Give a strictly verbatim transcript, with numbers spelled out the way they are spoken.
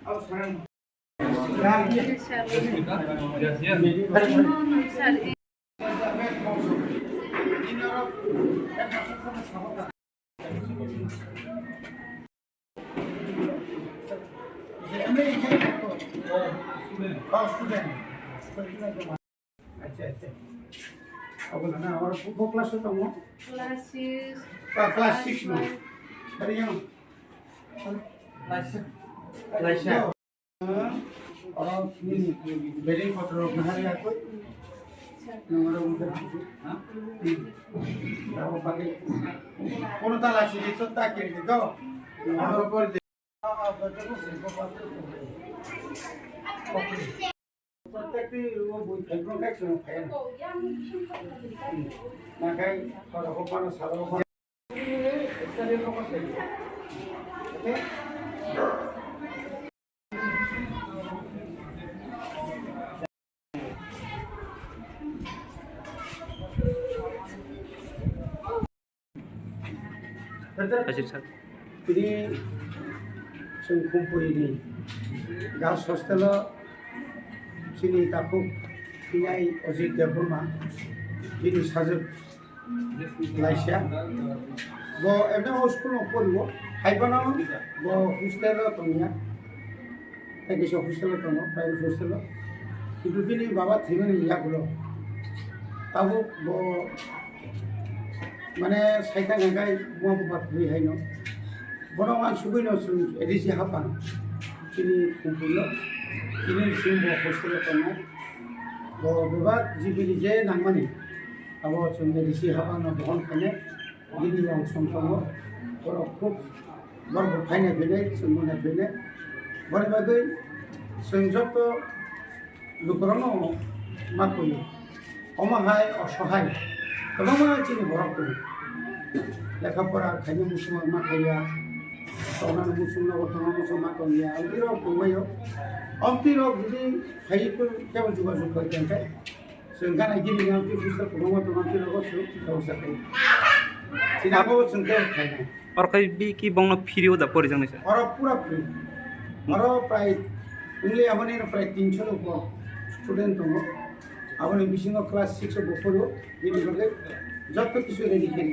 Acha, acha. Abo na, na, abo bo class o tongo? Class six. Ah, class six no. Ari yang. Class six. Class six. Oro, hmm, bedding potro bahari ako. Nang oro udah. Ha? Hmm. Abo pakai. Kono tala sini to tak kiri to. Abo por de. Ajit sir. Tini chwng Khumpui ni girls hostel o chini takhuk thinai Ajit Debbarma bini sajwk laisa. Bo ebda o school o poriwo, hai phano bo hostel o tongya. Tei kisa hostel o tongo, private hostel o. Kintu bini baba thwimani yagulo tabuk bo, mane, saithang hwnkhe buma bubar kwrwi haino. Bono wansugwino chwng A D C haphang chini Khumpui o, chini bising bo hostel o tongnai. Bo bebak jibini je nangmani abo chwng A D C haphangno dohon khainai. Bini rang song tongo, borok khub, borok bo phainai phinai, chwng bo nai phinai. Boni bagwi chwng joto lukurokno ma kuli. Omo hai osohai kwbangma chini borok tongo. Lekha pora khaina muchungma ma khaiya, tongnani muchung nogo tongma muchung ma tongya, amtwi rok tongbaio. Amtwi rok jodi phaiwi kebo jogajog khai tongkhe, chwng gana gini yang twi bwsa kwbangma tongma twi rogo chwng kebo sa khai. Chini abo chwng kebo khainai. Oro khai bi ki bongno free o da porijaknai sir? Oro pura free. Oro prai only aboni prai tinso ni upor student tongo. Aboni bisingo class six o bo poro, bini bagwi joto kisu ready khe.